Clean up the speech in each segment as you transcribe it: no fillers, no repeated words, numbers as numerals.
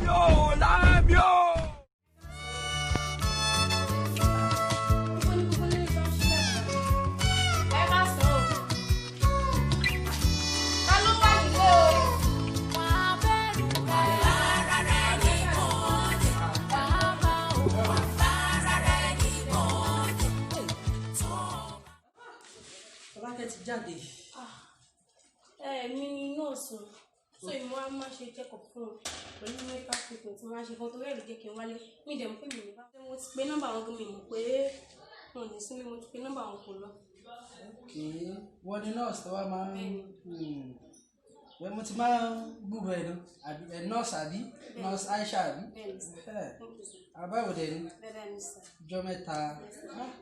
Láàmì o, láàmì o. Ẹ ká sọ ọ́. Ta ló wà nílé o? Fọlákẹ́ ti jáde. Ẹ mi ni nọ́ọ̀sì o. So ìmọ̀ á máa ṣe check up fún un pẹ̀lú medical treatment tí wọ́n á ṣe fún un torí ẹ̀ ló jẹ́ kí n wálé. Mi dẹ̀ mọ̀ pé mi ò ní bá. Mo ti pe nọ́mbà wọn gan, mi mọ̀ pé wọn ò ní sí mi, mo ti pe nọ́mbà wọn, kò lọ. Kì í wọ́n ní nọ́ọ̀sì tó wá máa ń wẹ́, mo ti máa ń gbúrò ẹ̀ náà, àbí ẹ̀ nọ́ọ̀sì, àbí nọ́ọ̀sì Aisha, àbí? Bẹ́ẹ̀ni sir. Ẹ̀, Thank you, sir. àbáwò dẹ̀ ni. Bẹ́ẹ̀ ni sir. Ọjọ́ mẹ́ta,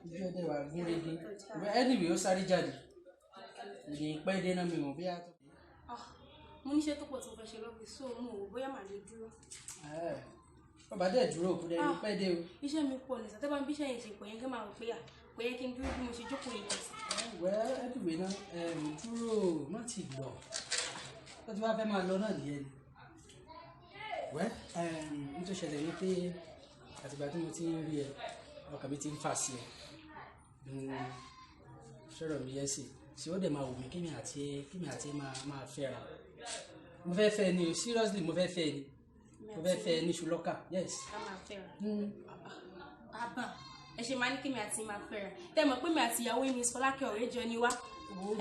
ọjọ́ dẹ̀ wà gúnrégé. Anyway, ó sáré jáde ní pẹ́ dé náà, mi mọ̀ bí a tó. Ah, mo níṣẹ́ tó pọ̀ tí mo fẹ́ ṣe lọ́fíìsì, so mo wò bóyá màá lè dúró. Ẹ̀, bàbá dẹ̀ dúró, kó dẹ̀ ní pẹ́ dé o. Iṣẹ́ mi pọ̀ ní sir, tẹ́ bá ń bí iṣẹ́ yẹn ṣe pọ̀ yẹn, kí n máa rò pé à kò yẹ kí n dúró bí mo ṣe jókòó yìí lọ sí. Well, anyway náà, dúró, má ti lọ, tó ti bá fẹ́ máa lọ náà nìyẹn ni. Well, n tó ṣẹlẹ̀ ni pé àtìgbà tí mo ti ń rí ẹ, ọkàn mi ti ń fà sí ẹ. Sọ̀rọ̀ mi yẹn sì ṣé ó dẹ̀ máa wù mí kémi àti ẹ máa fẹ́ra. Mo fẹ́ fẹ́ ni o, seriously, mo fẹ́ fẹ́ ni, mo fẹ́ fẹ́ ní ṣùlọ́kà, yes. Ká máa fẹ́ra. Bàbá ẹ ṣe máa ní kí mi àti máa fẹ́ra, tẹ́ mọ̀ pé mi àti ìyàwó mi Fọlákẹ́ ọ̀rẹ́ jọ ni wá.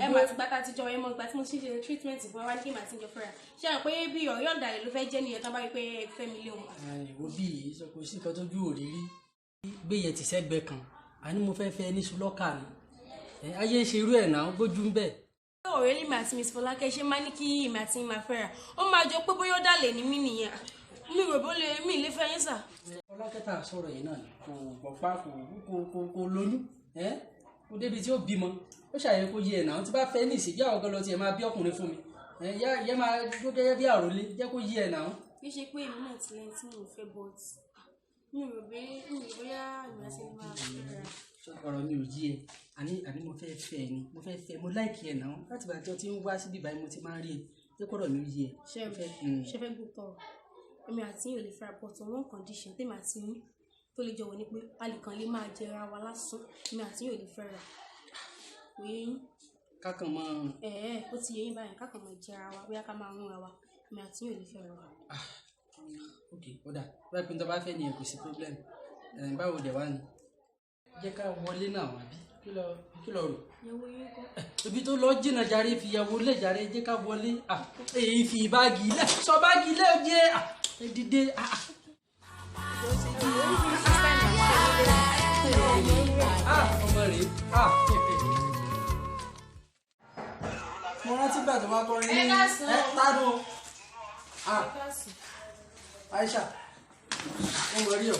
Ẹ mà ti gbàtà àtijọ́, ẹ mọ̀ ìgbà tí mo ṣe ṣe treatment fún ẹ, wá ní kí mi àti jọ fẹ́ra. Ṣé ẹ pé bí ọ̀rẹ́ ọ̀dàlẹ̀ ló fẹ́ jẹ́ nìyẹn tán bá rí pé ẹ fẹ́ mi lé wọn? Ìwọ bí yìí sọ, kò sí nǹkan tójú òrírí gbé yẹn ti sẹ́gbẹ́ kan. Àní mo fẹ́ fẹ́ ní ṣùlọ́kà ni. Ayé ń ṣe irú ẹ̀ náà, gbójú ń bẹ̀. Ọ̀rẹ́ lèmi àti Miss Fọlákẹ́, ṣe máa ní kí èmi àti máa fẹ́ra, ó máa jọ pé bóyá ó dàlẹ̀ ní mí nìyẹn. Mi rò bó lè mi lè fẹ́ yín sir. Fọlákẹ́ tá a sọ̀rọ̀ yìí náà kò gbọ̀pá, kò lóyún ẹ́, kò débi tí ó bímọ. Ó ṣàyẹ̀ kó yé ẹ̀ náà, tí bá fẹ́ ní ìsìnkú àwọn ọgọ́ lọ tiẹ̀ máa bí ọkùnrin fún mi ẹ̀ yẹ máa dúró gẹ́gẹ́ bí àròlé, jẹ́ kó yé ẹ̀ náà. Kì í ṣe pé èmi náà ti lẹ́yìn tí mò ń fẹ́, but mi rò pé mi rò bóyá èmi àti ẹni máa fẹ́ra. Ọ̀rọ̀ mi ò yí ẹ. Àní mo fẹ́ fẹ́ ẹ ni, mo fẹ́ fẹ́, mo like ẹ náà. Láti ìgbà tí o ti ń wá síbí báyìí mo ti máa ń rí ẹ, jẹ́ kọ́rọ̀ mi yé ẹ. Ṣé ṣe fẹ́ gbọ́ tọrọ? Èmi àti yín ò lè fẹ́ra, but on one condition tèmi àti yín tó lè jọ wọ̀ ni pé a lè kàn lè máa jẹra wa lásán. Èmi àti yín ò lè fẹ́ra, kò yé yín? Kákan mọ́. Ẹ̀ẹ́, ó ti yé yín báyìí. Ká kàn máa jẹra wa, bóyá ká máa rúnra wa. Èmi àti yín ò lè fẹ́ra wa. Ok, ó dà báyìí pé tó bá fẹ́ nìyẹn, kò sí problem. Ẹ̀ báwo dẹ̀ wá ni, jẹ́ ká wọlé náà, àbí kí lọ rò? Ìyàwó yín kọ́? Ibi tó lọ jìnnà jàre, fìyàwó lẹ̀ jàre, jẹ́ ká wọlé. Èyí fi báàgì lẹ̀, sọ báàgì lẹ̀ jẹ́ ẹ dìde. Ọmọ rèé. Mo rántí gbà tó wá kọrin ní Ẹ káàsán. ẹ tánú. Aisha, mo mọ̀ rí ọ,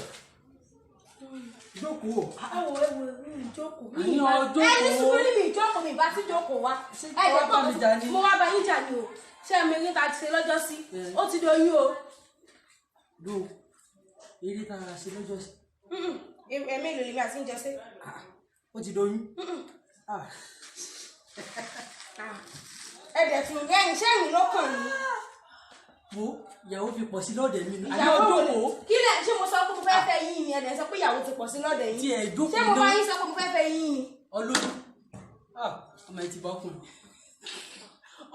jókòó. Ẹ wo, ẹ wo, mi ì jókòó. Àní ọ jókòó. Ẹ ní sùúrù ní mi ìjókòó, mi ìbá tí jókòó wá. Ṣé Ẹ jẹ́ wàá bá mi jà ni? Mo wá bá yín jà ni o. Ṣé mi ní ta ti ṣe lọ́jọ́ sí? Ó ti doyún o. Ló eré tá a ṣe lọ́jọ́ sí? Ẹ mélòó lèmi àti ń jọ sí? Ó ti doyún. Ẹ dẹ̀ tún ẹ̀yìn sẹ́yìn ló kàn ní. Wo, ìyàwó fi pọ̀ sí lọ́dẹ̀ mi nù. Àní Ìyàwó ọjọ́ wo? Kí lẹ ṣé mo sọ pé mo fẹ́ fẹ́ yín ni? Ẹ dẹ̀ sọ pé ìyàwó ti pọ̀ sí lọ́dẹ̀ yín. Tí ẹ jókòó Ṣé mo bá náà. yín sọ pé mo fẹ́ fẹ́ yín ni? Ọlọ́dún, ọmọ ẹ ti bọ́ ọkùnrin,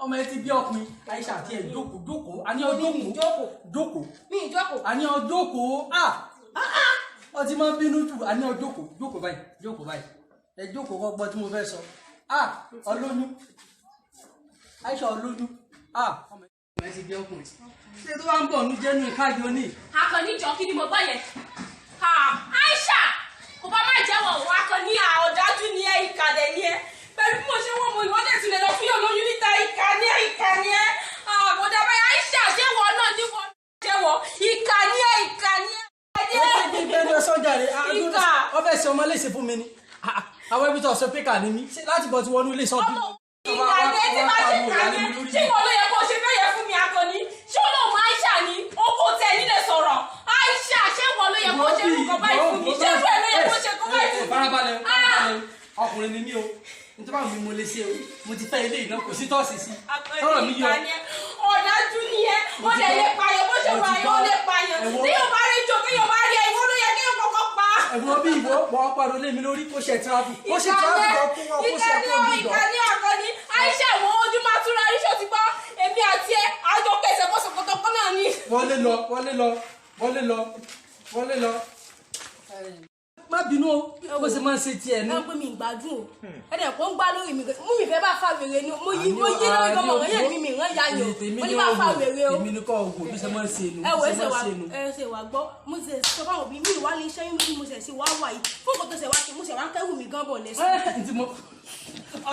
ọmọ ẹ ti bí ọkùnrin. Aisha, àti ẹ jókòó, jókòó, àní ọ Mi jókòó. jókòó. Jókòó. Mi ì jókòó. Àní ọ jókòó. Ọ ti máa ń bínú jù. Àní ọ jókòó, jókòó báyìí, jókòó báyìí, ẹ jókòó kọ́ gbọ́ tí mo fẹ́ sọ. Ọlóyún, Aisha, ọlóyún. Ọmọ ẹ ti bí ọkùnrin. Ṣé tó bá ń bọ̀ ní jẹ́nu ìkájọ ní. Akànní, jọ, kí ni mo gbọ́ yẹn? Aisha kò bá má jẹ́wọ́ òun. Akànní, ọ̀dájú ni ẹ, ìkà dẹ̀ ni ẹ. Pẹ̀lú bí mo ṣe wọ́n mo ìwọ́n dẹ̀ tún lè lọ fún yóò lóyún níta. Ìkà ni ẹ, ìkà ni ẹ. Kò dábàá. Aisha, ṣé wọ́n náà ní wọ́n jẹ́wọ́? Ìkà ni ẹ, ìkà ni ẹ. Ó ti bí bẹ́ẹ̀ ní sọ́jà rẹ̀. Ìkà. Ọ fẹ́ ṣe ọmọ léṣe fún mi ni. Àwọn ibi tó sọ pé kà ní mí láti bọ̀ tí wọnú ilé sọ bí. Ìkà ni ẹ, tí máa ṣe ìkà ni ẹ. Ṣé wọ́n ló yẹ kó ṣe bẹ́ẹ̀ yẹ fún mi, Akànní? Ṣé olóhùn Aisha ni ó kò tẹ̀ nílé sọ̀rọ̀? Aisha, ṣé wọ́n ló yẹ kó ṣe nǹkan báyìí fún mi? Ṣé wọ́n ló yẹ kó ṣe nǹkan báyìí fún mi? Farabalẹ̀, farabalẹ̀, ọkùnrin ni mí o. Nítorí àwọn mi mo lè ṣe o, mo ti fẹ́ ilé ìná, kò sí tọ́ọ̀sì sí. Tọ́rọ̀ mi yọ. Ọ̀dájú ni ẹ, ó lè lè pààyàn bó ṣe wà yẹn, ó lè pààyàn. bí ìwọ wọ́n pariwo lé mi lórí kó ṣe travel kó ṣe travel lọ kó wọ́n kó ṣe kó mi jọ. Ìkànnì àkànní Aisha, ìwọ ojú máa túra ríṣọ́ ti gbọ́, èmi àti ẹ àjọ kẹsẹ̀ bọ́sọ̀kọ̀tọ̀ kan náà ni. Wọlé lọ, wọlé lọ, wọlé lọ, wọlé lọ. Má bínú o, bó ṣe máa ń ṣe tiẹ̀ nú. Ẹ pé mi ń gbádùn o, ẹ dẹ̀ kó ń gbá lórí mi, mú mi fẹ́ bá fa wèrè ni, mo yí mo yí lórí ọmọ rẹ yẹn mi mi rán ya yàn Tèmi mo ní ni bá ó fa wò, wèrè o. tèmi ni kò wò bí ṣe máa ń ṣe nu, Ẹ wò bí ẹ ṣe ṣe máa wà ń ṣe nu. Ẹ ṣe wà gbọ́, mo ṣe sọ fáwọn òbí mi wà ní iṣẹ́ yín bí mo ṣe ṣe wá wà yìí fún nǹkan tó ṣe wá ṣe, mo ṣe wá ń kẹ́rù mi gan bọ̀ lẹ́sìn. Ẹ ǹtí mo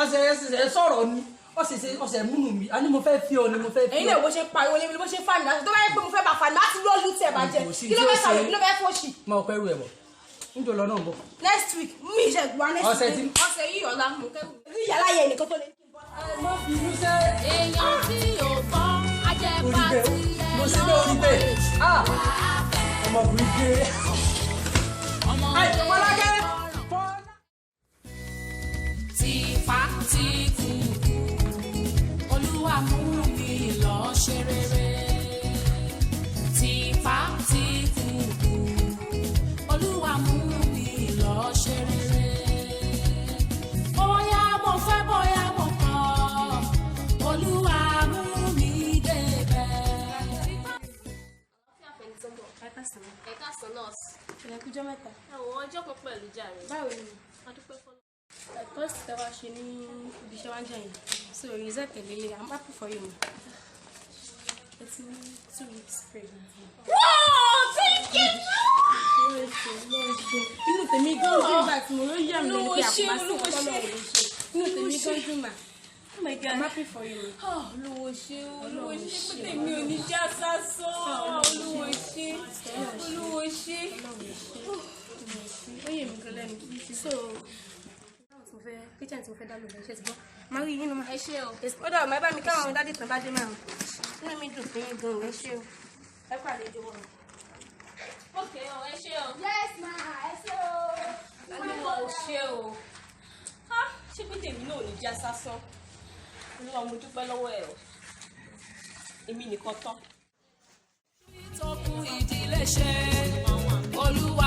ọ̀sẹ̀ ẹsẹ̀ sọ̀rọ̀ ni ọ̀sẹ̀ ọ̀sẹ̀ múnú mi, a ní mo fẹ́ fi ọ ni mo fẹ́ fi Ẹ̀yin ọ. náà bó ṣe ń pariwo lé mi, bó ṣe ń fà mí láti tó bá yẹ pé mo fẹ́ bá fà mí láti lọ́ọ̀lù tẹ̀ bàjẹ́. Kò sí Kí ló tí ó fẹ́ sàwé ṣe. kí ló fẹ́ fọ́ọ̀ṣì. Máa pẹ́ rú ẹ̀ bọ̀ níjọ́ lọ náà bọ̀. Next week mi ṣe wá next Ọ̀sẹ̀ week tí- ọ̀sẹ̀ yìí ọ̀la mo kẹ́rù mi. Rí yàrá yẹn nìkan tó lè. Má bínú sẹ́. Èèyàn tí ò gbọ́ ajẹ́pá Orí bẹ́ẹ̀ tiẹ̀ mo ṣe bẹ́ẹ̀ orí bẹ́ẹ̀ ah ọmọkùnrin dé. Ai, ọmọdé Fọlákẹ́. gbọ́ràn. Fọlá. Tìpá tí kùkù, Olúwa mú mi lọ ṣe rere. Tìpá tí kùkù, Olúwa mú mi lọ ṣe rere. Bóyá mo fẹ́, bóyá mo kọ̀, Olúwa mú mi débẹ̀. Ẹ káàsán, nọ́ọ̀sì. Ìrẹ̀kújọ́ mẹ́ta. Ẹ̀wọ̀n ọjọ́ kan pẹ̀lú jàre. Báwo ni? Adúpẹ́ fọlọ́. Test tẹ́ wá ṣe ní ibi iṣẹ́ wá ń jẹ́ yẹn. So result tẹ̀lé, I'm happy for you, ma. Ẹ ti ní 2 weeks pregnant. Wow, thank you. Inú tèmi gan dùn nígbà tí mo ló yà mí lẹ́nu pé Olúwo ṣé, àpò Olúwo sí ṣé. Ọlọ́run ló ṣe. Inú tèmi gan dùn, mà. Oh my God. I'm happy for you, ma. Oh, Olúwo ṣé, Olúwo ṣé pé tèmi ò ní já sásán. Olúwo ṣé, Olúwo ṣé. Ó yẹ mi gan lẹ́nu. So tí mo fẹ́ kitchen tí mo fẹ́ dá lóhùn iṣẹ́ ti bọ́. Màá rí yín nù, ma. Ẹ ṣé o. Ó dà, máa bá mi káwọn daddy tán bá dé máa. Inú mi dùn fún yín gan, ẹ ṣé o. Ẹ kú àlejò wọn. Ok o, ẹ ṣé o. Yes ma, ẹ ṣé o. Olúwa ò ṣé o. Ah, ṣé pé tèmi náà ò ní já sásán? Olúwa, mo dúpẹ́ lọ́wọ́ ẹ o. Èmi nìkan tán. Tó kún ìdílé ṣe, Olúwa.